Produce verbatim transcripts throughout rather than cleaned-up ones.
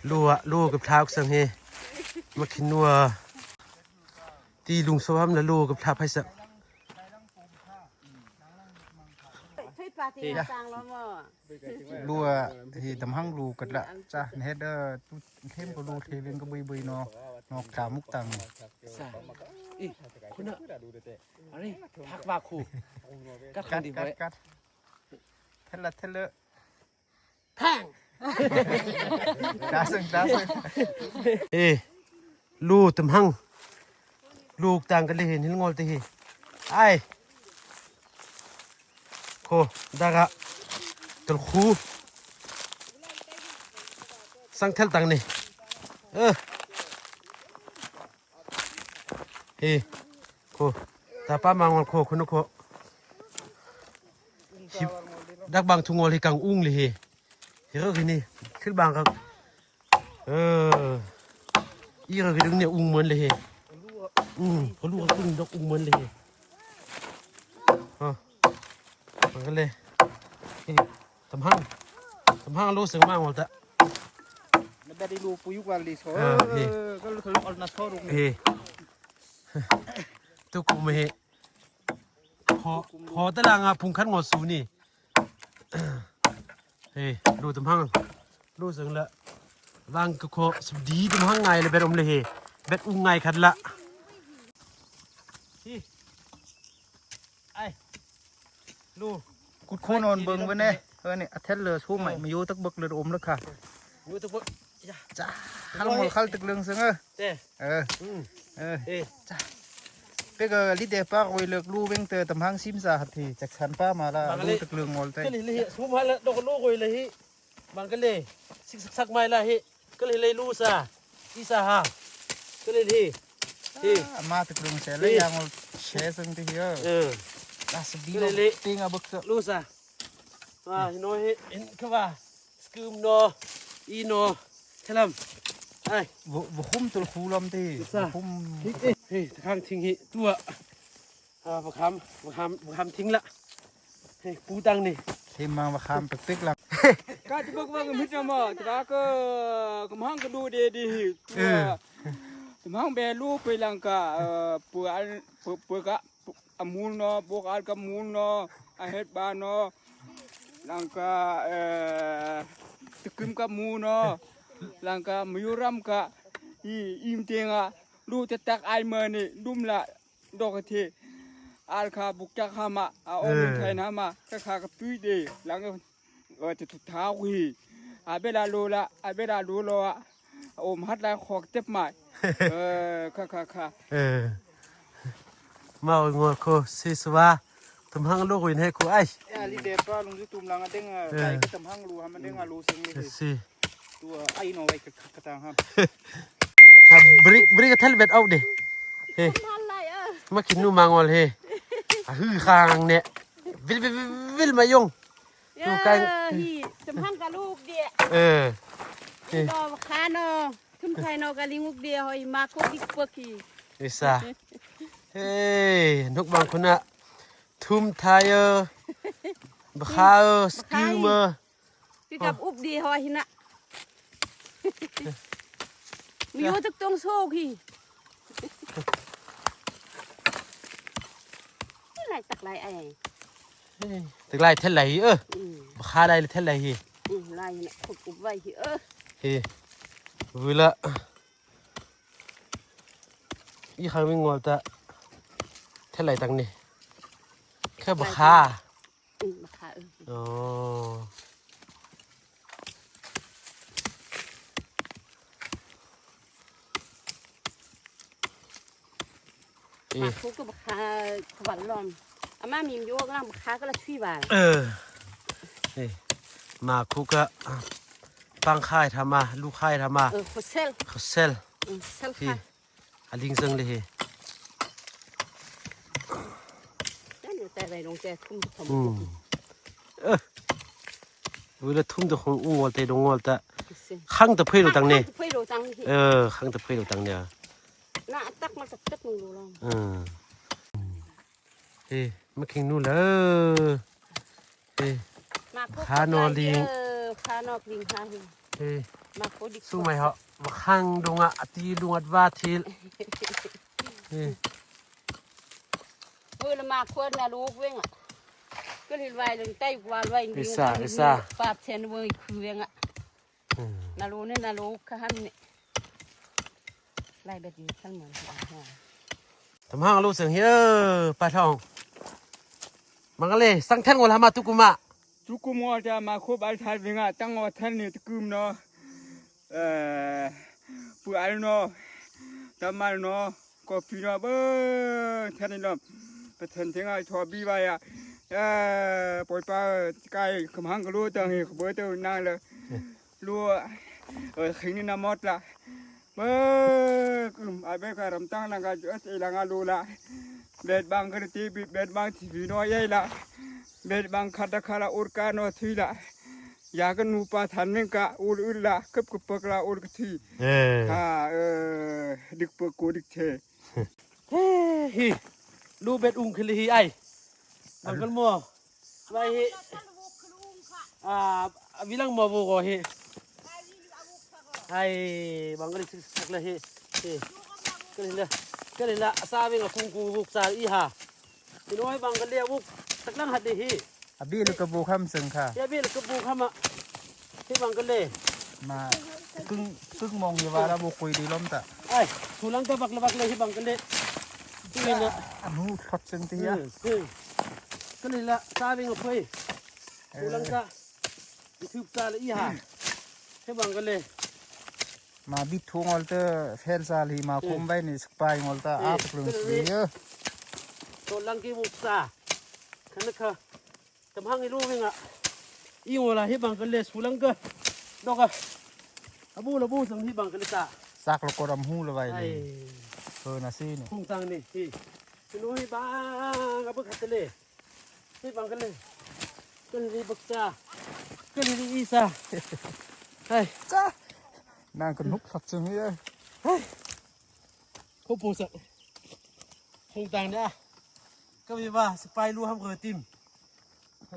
Lu ah, lu ka phlak sang hi. Makhin nu ah. Ti lung so ham la lu ka phlak phai sang. Lu ah, hi tam hang lu kat la. Cha, nhe da tu them ko lu the veng ka bui bui no. No ka muk tang. Sa. Ih, khuna. Are, thak ba khu. Kat khang di kat, kat. Thela, thela. Phang! Dasang, dasang. Eh, lu tam hang. Lu tang ka le hin hil ngol te hi. Ai. Kho, dara. Tul khu. Sang thel tang ni. Eh. Hi. Kho. Ta pa ma ngol kho, khunu kho. Hi. Dak bang thu ngol hi kang ung le hi. Hi ro hi ni. Thil bang kang. Eh. I ro hi dung ni ung mon le hi. Ung, kho lu kang ung dok ung mon le hi. Ha. Bang ka le. Hi. Tam hang. Tam hang lu seng ma ngol ta. Na beri lu puyuk wal di so. Ah, hi. Ka lu thuluk al na so rung. Hi. Tu kum hi. Pho, pho ta la nga phung khan ngo su ni. Hi, lu tam hang. Lu seng la. Vang ka kho sum di tam hang ngai le bet om le hi. Bet um ngai khat la. Hi. Ai. Lu. Kut khô non bưng vân e. Ơ, ni, a thel lơ su mai, ma yo tak bak lơ om lơ kha. Yo tak bak. Ya. Cha, hal mol khal tak lưng sưng ơ. Te. Ơ. Hmm. Ơ. Eh. Cha. Pek, ơ, li de pa koi lơ lu veng te tam hang sim sa hat hi. Chak san pa ma la, lu tak lưng mol te. Kali le hi, su ma la, dok lu koi le hi. Bang ka le, sik sak sak mai la hi. Ka le le lu sa. Hi sa ha. Ka le hi. Hi. Ah, ama tak lưng se le yang ol se sung ti hi ơ. Eh. Ah, sa bi lo. Ka le le. Ting a bak sa. Lu sa. Ah, hi no hi. In ka ba. Skum no. I no. Thalam. Ai. Vo, vo khum tul khu lam ti. Sa. Vo khum. Hi, hi, hi, ta khang thing hi. Tua. Ah, va kham, va kham, va kham thing la. Hei, pu tang ni. Hei, mang va kham pek pek la. Ka ti bak bak mit na ma, ta ka ka mang ka du de di hi. Eh. Ta mang be lu pe lang ka, eh, pu al, pu, pu ka, pu, a mul no, bok al ka mul no, a het ba no. Lang ka, eh, ta kim ka mul no. Lang ka miyuram ka. I, im te nga. Lu ta tak ai ma ni, dum la. Dawk a thi. Al kha buk chak hama, a om thai hama, ka kha ka tui de, lang, ơ, ti thu thau hi. A bela lu la, a bela lu lo a. A om hat lai khawk tep mai. Ơ, kha, kha, kha. Ơ. Mau ngol kho, si suwa. Tum hang lu huin he kho ai. Ya, li de pa lung ju tum lang a deng a, dai ka tam hang lu ham a deng a lu sing lu hi. Si. Tua ai no wai ka, ka, ka tang ham. Ha, brik, brik a thal bet au de. He. Thal lai, ơ. Ma khin nu ma ngol he. A hư khang ne. Vil, vil, vil, vil ma yong. Tu ya, kai. Hi, tam hang ka luk de. Eh. Hi. No, kha no. Thum thai no ka ling uk de hoi ma ko dik paki. Isa. Hey, nuk bang khuna. Thum thai ơ. Bakha ơ, skim ơ. Pi kap up di haw hi na. Mi yo tak tong sok hi. Lai tak lai ai. Tak lai thel lai hi ơ. Bakha lai thel lai hi. Lai hi na khop up vai hi ơ. Hi. Vui la. I khang mi ngol ta. Thel lai tak ni. Kha bakha. Ơ, bakha, ơ. Ơ. Ơ. Ma khu ka bakha ka bal lom. Ama mi mi yo ka lang bakha ka la thui ba. Ơ. Ơ. Ma khu ka pang khai tha ma, lu khai tha ma. Ơ, khosel. Khosel. Ơ, sel kha. A ling zang le hi. Ơ. Vui la thum da khong u ngol te dong ngol ta. Khang ta phei lo tang ne. Khang ta phei lo tang ne. Ơ, khang ta phei lo tang ne. Na tak ma tak tak nung lo lang. Ơ. He, ma khing nu la. He. Kha no ling. Kha no ling ha hi. He. Makho dik. Sumai ho. Vakhang dungah, ati dungah va thil. He. Ui, la makho na luk veng ah. Kal hil vai leng tai kwal vai. Isa, isa. Pap chen veng khu veng ah. Hmm. Na lu ne, na lu ka ham ne. Lai bet ni thal mon. Tam hang lu seng hi, pa thong. Mang le, sang than ngol hama tukum ah. Tukum ngol ta ma khop al thal vinga, tang ngol than ni tukum no. Eh, pu al no. Tam al no. Kopi no, bơ, than ni lom. Pa than thenga, tho bi ba ya. Eh, poi pa, kai, kam hang lu tang hi, bơ tau nang le. Lu, eh, khing ni na mot la. Bơ, kum, a bê ka ram tang nang ka, ê la nga lu la. Bet bang ka ti bi, bet bang ti bi no yai la. Bet bang khata khala ur ka no thui la. Ya ka nu pa than neng ka ur ur la, kep kep pek la ur ka thui. Eh. Ha, eh, dik pek ko dik the. He, hi. Lu bet ung khili hi ai. Bang kal mo. Vai hi. Ah, bilang mo bu ko hi. Ai, bang kal sik sak la hi. Hi. Kal hi la. Kal hi la. Sa bing a kung kung buk sa i ha. Hi noi bang kal le buk. Sak lang hat di hi. A bi le ka bu kham seng kha. Ya bi le ka bu kham a. Hi bang kal le. Ma, kưng, kưng mong hi ba la bu kui di lom ta. Ai, thu lang ka bak le bak le hi bang kal le. Hi na. A nu thot seng ti ya. Hmm, hmm. Kal hi la, sa bing a phui. Thu lang ka. Hi thup sa le i ha. Hi bang kal le. Ma bit thu ngol te fel sa le hi ma kum bai ni sik pai ngol ta a tuk lung si ya. Thu lang ki buk sa. Khan kha. Tam hang i lu veng ah. I ngol a hi bang kal le su lang ka. Dok a. A bu la bu sang hi bang kal le ta. Sak lo ko ram hu lo vai le. Ai. Ko na si ni. Khung tang ni. Hi. Hi lu hi bang a bu khat le. Hi bang kal le. Kal le bak sa. Kal le i sa. Hai. Cha. Nang ka nuk thak chung hi. Hai. Ko po sa. Khung tang ni a. Ka bi ba, sipai lu ham ko tim.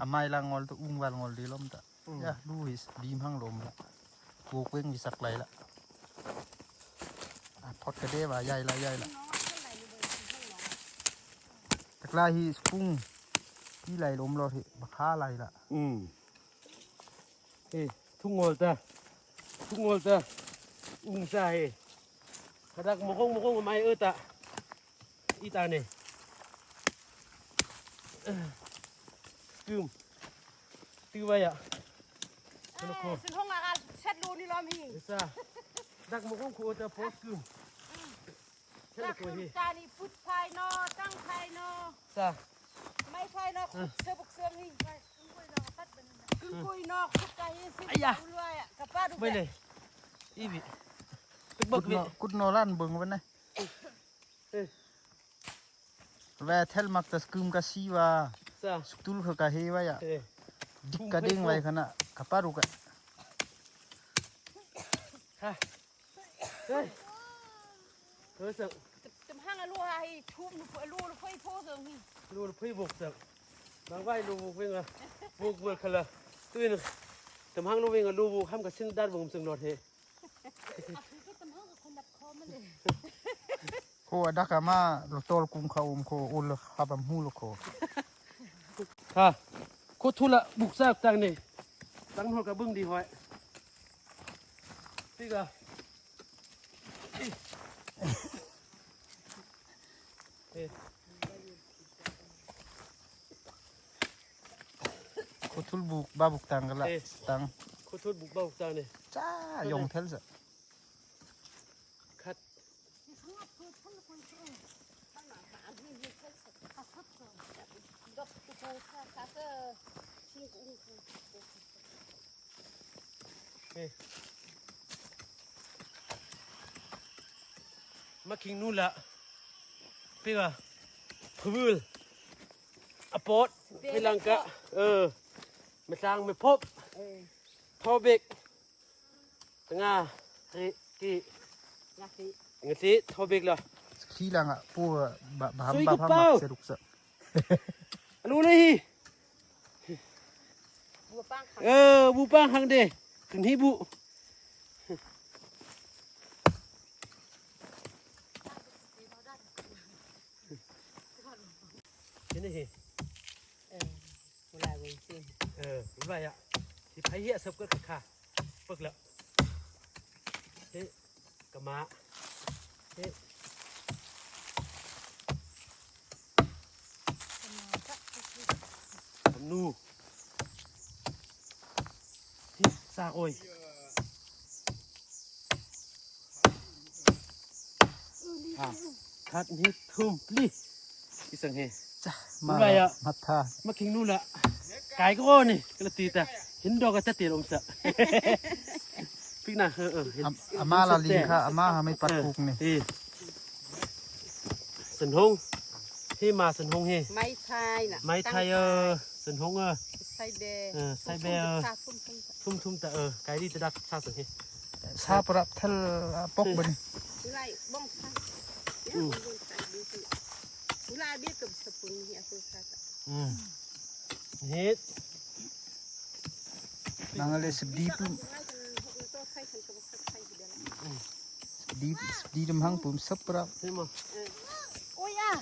A mai la ngol tu ung val ngol di lom ta. Hmm. Ya, lu hi dim hang lom la. Ko kueng hi sak lai la. A phot ka de ba, yai la, yai la. Tak la hi skung. Hi lai lom lo hi, ba kha lai la. Hmm. He, thu ngol ta. Thu ngol ta. Ung sa he. Khadak mokong mokong mai ơ ta. I ta ne. Tum. Tu ba ya. Khadak ko. Sin hong a sat lo ni lom hi. Sa. Dak mokong ko ta pos kum. Sa, khadak ko hi. Tang ni put phai no, tang phai no. Sa. Mai phai no, khut se buk se ngi. Kưng kui no, khut ka hi si. Aya. Ulua ya, ka pa du. Bai le. Ibi. Tuk bak kut no, kut no lan bưng bane. Eh. Ve thel mak ta sküm ka si wa. Sa. Suktul kha ka he wa ya. Eh. Dik ka ding vai khana, ka pa du ka. Ha. Hey. Hey, sâng. Tam hang a lu ha hi, thum nu, a lu, lu phei pho sâng hi. Lu, lu phei buk sâng. Bang vai lu buk veng a. Buk buk khala. Tuin. Tam hang lu veng a lu buk ham ka sin dar buk sâng lot he. Ko a dak a ma lu tol kung kha um ko ul ha bam hu lu ko. Ha. Ko thu la buk sa tang ni. Tang hol ka bưng di hoi. Tiga. Eh. Ko thul buk ba buk tang ka la. Eh. Tang. Ko thul buk ba buk tang ni. Cha yong thel sa. Khat. He. Ma khing nu la. Pika. Phul. A pawt. Phi lang ka. Ơ. Mi tlang mi phop. Ơ. Thawbik. Nga, ri, ki. Nga si. Nga si, thawbik la. Khi la nga, pu, ba, ba, ham, ba, ham, mak se ruk sa. Anu le hi. Bu pang khang. Eh, bu pang khang de. Kan hi bu. Hi ni hi. Eh, u la wei sin. Eh, u la ya. Hi phai hi a sap ka kha. Pak la. Hi ka ma. Hi. Ka nu. Hi sa oi. Ha, khat, ni, thum, pli. Hi sang hi. Cha, ma la, ya. Ma tha. Ma khing nu la. Kai ko ni, ka la ti ta. Hin dawk ka ta ti rom sa. Pik na, eh, eh, hin. Am-, ama la ling kha, ama ha mai pat kuk ni. Eh. Sanhong. Hi ma sanhong hi. Mai thai na. Mai thai, eh, sanhong, eh. Sai be. Eh, sai be, eh. Thum thum ta, thum thum ta. Thum thum ta, eh. Kai ri ta dak sa sang hi. Sa parap thal, ah, pok bani. Ulai bong sa. Ya, hmm. Bong sa di tu. Ulai bi kem sepun ni aku sa ta. Hmm. Hit. Nang ale sep di pum. Sep di, sep di dem hang pum sep parap. Sema. Oh ya.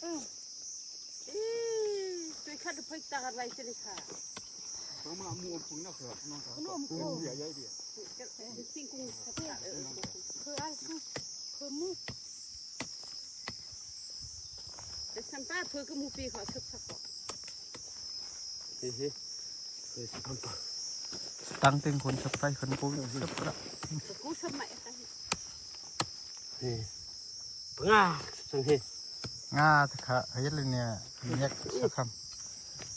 Hmm. Ih, tu kha de phai ta ka rai sini kha. Mama mu om pung na kha. Mu om pung. Singkung sa ta. Kha ai kha. Kha mu. Te sampa pheu ka mu pi kha sep sa ko. He he. Pheu sa sampa. Tang teng khun sep phai khun ko sep ra. Ko sep mai ta. He. Panga sep sang he. Nga ta kha hayal ni nyak sa kham.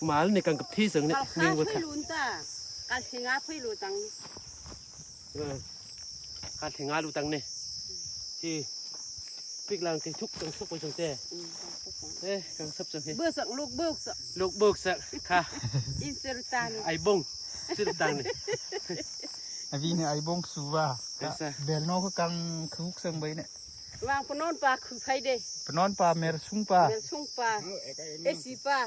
Mal ni kang kap thi sang ni. Kal kha ning wa phai tha. Lun ta. Kal khe nga phai lu tang. Eh, kha thlenga lu tang ne. Hi. Pik lang kei thuk kang sap koi chang te. Eh, kang sap chang hi. Bơ sak, luk buk sak. Luk buk sak. Kha. In sir tan. Ai bong. Sir tan ne. Avi ne ai bong suwa. Bel no kha kang khuk sang bai ne. Wang panon pa khu phai de. Panon pa mer sung pa. Mer sung pa. Esi pa.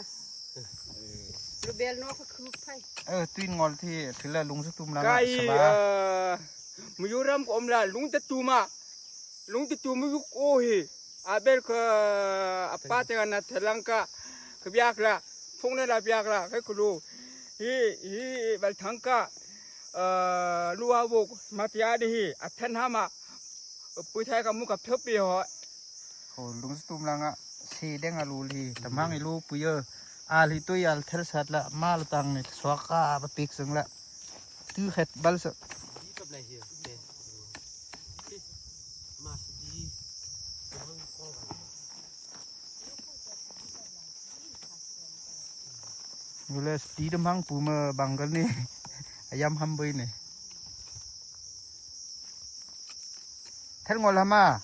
Lu bel no kha khu phai. Eh, tuin ngol thi, thila lungsa tum lang. Kai, eh, Mizoram ka om la, lungta tum a. Lungta tum a yuk o hi. A bel ka, a pa te na thalang ka, ka biak la. Phung na la biak la, ka kulu. Hi, hi, bal thang ka. Eh, lu a wok, ma tia de hi, a than ha ma. Pui thai ka mu ka thop pi ho. Ho lungsa tum lang a, si deng a lu li, tamang i lu pui ơ. Al hi tui al thel sat la, mal tang ni suak ka ba pik sang la. Tu khet bal sa. Yule sti dam hang pu ma bang kal ni. Ayam ham bui ni. Thel ngol hama.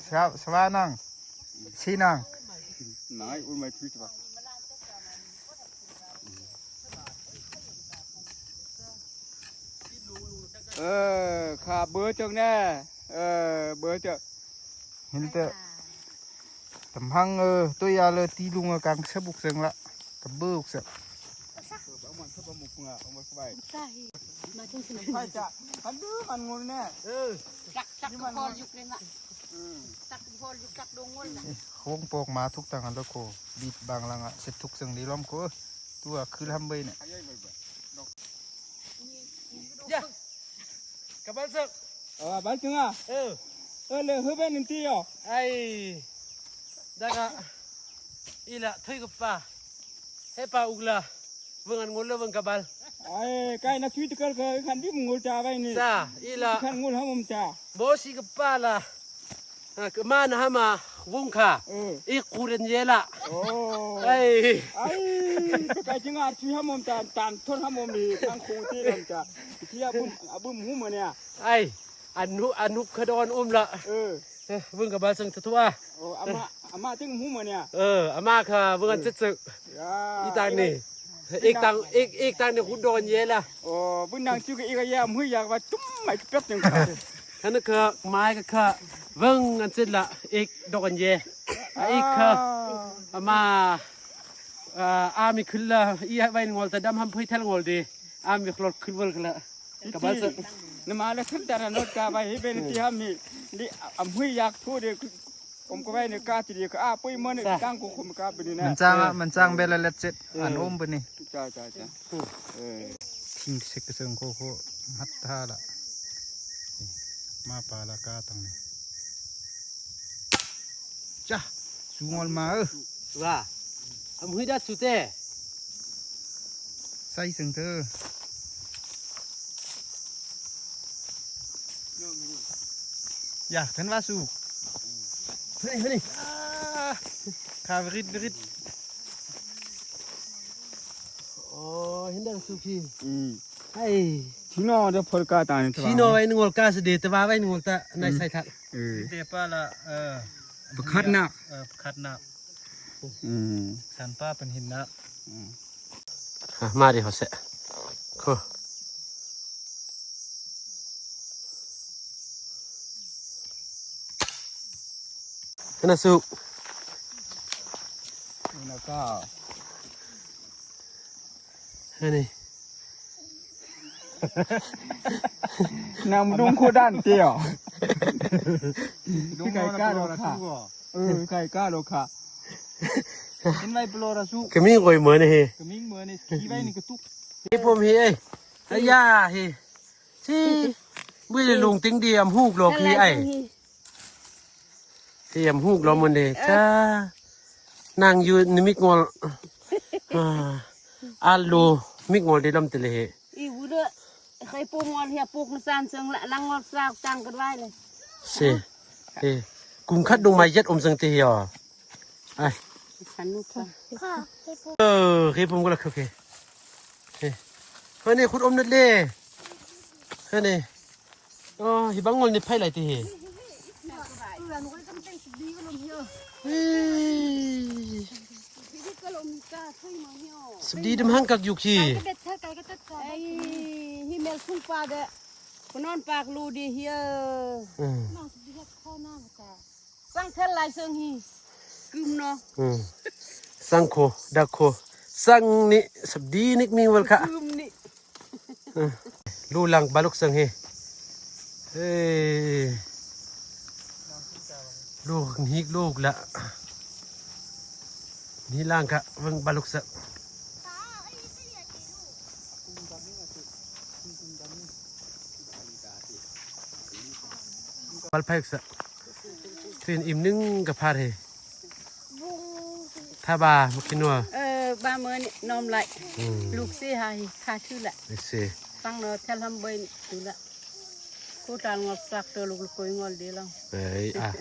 Sa, sawa nang. Si nang. Nai, un mai thui twa. Eh, kha bơ chok ne. Eh, bơ chok. Hin te. Tam hang, eh, tui a le ti lung a kang sa buk sang la. Ka buk sa. Sa hi. Kan du man ngul ne. Tak, tak, hol yuk le nga. Tak, hol yuk, tak, dong ngul na. Khong pok ma thuk tang lo ko. Bit bang lang a, se thuk sang di lom ko. Tu a khul ham bai ne. Ya. Ka bal sak. Ah, bal tengah. Eh. Eh, le, heben nanti yo. Ai. Dak a. Ila, thoi ka pa. He pa ugla. Vang an ngol lo vang ka bal. Ai, kai na thui tekal ka kan di ngol ta bai ni. Sa, ila. Kan ngol ham um ta. Bo si ka pa la. Ha, ka ma na hama vung kha. Eh. I kuren ye la. Oh. Ai. Ai, ka kai jinga thui ham um ta, tan thon ham um ni, tan khu ti lam ta. Ti a bum, a bum hu ma ne. Ai. An hu, an hu kha don um la. Eh. Eh, vung ka bal sang ta thua. Oh, ama, ama ting hu ma ne. Eh, ama kha vung an chet sek. Ya. I tang ni. Ek tang, ek, ek tang ni hu don ye la. Oh, bun nang chu ka ik ya mui ya ba tum mai pet nang ka. Kan ka mai ka kha vung an chet la ek don ye. Ek kha. Ah. Ama, ah, ami khul la, i vai ngol ta dam ham phui thal ngol di. Ami khlor khul wal kala. Ka bal sa. Nama la thil dara not ka bai hi ben ti ham hi. Li am hui yak thu de. Om ko bai ne ka ti de ka a pui mo ne tang ko khum ka bi ne. Min chang a, min chang bela let chet. An om bi ne. Cha, cha, cha. Eh. Thing sik seng ko ko mat tha la. Ma pa la ka tang ne. Cha, su ngol ma ơ. Wa. Am hui da su te. Sai seng te. Ya, kan wa su. Hei, hei. Ah, ka virit, virit. Oh, hin da su ki. Hmm. Hai. Thino da phor ka ta ni thwa. Thino wai ngol ka se de ta wa wai ngol ta nai sai thak. Eh. Te pa la, eh, pakhat na. Eh, pakhat na. Hmm. San pa pen hin na. Hmm. Ha, mari hose. Ko. Kena su. Kena ka. Ani. Nang mdung ko dan tê â. Mdung kai ka ro kha. Ơ, kai ka ro kha. Hin vai plo ra su. Kami ngoi mơ ni he. Kami mơ ni ki vai ni ka tuk. Hi pom hi ei. Aya hi. Si. Bui le lung ting di am huk lo ki ai. Hi am huk lo mun de. Cha. Nang yu ni mik ngol. Ah. Alu mik ngol de lam te le he. I u de. Khai pok ngol hi a pok na san seng la lang ngol sa tang ka dwai le. Se. Eh. Kum khat dung mai jet om seng te hi a. Ai. San nu ka. Ơ, khai pom ko la kha ke. Eh. Hane khut om nat le. Hane. Oh, hi bang ngol ni phai lai ti hi. Hei. Sabdi dim hang kak yuk hi. Ei, hi mel sung pa de. Ko non pak lu di hi. Hmm. Sang thel lai sang hi. Kum no. Hmm. Sang kho, dak kho. Sang ni sabdi nik mi wal kha. Kum ni. Lu lang baluk sang hi. Hey. Lu ngik lu la. Ni lang ka vang baluk sang. Bal phai sang. Thin im ning ka phar hi. Tha ba, ma khin wa. Ơ, ba mơ ni, nôm lai. Hmm. Luk si ha hi, kha thu la. Si. Sang no thel ham bơi ni, thu la. Ko tal ngol sak to luk luk koi ngol de lang. Ei, ah.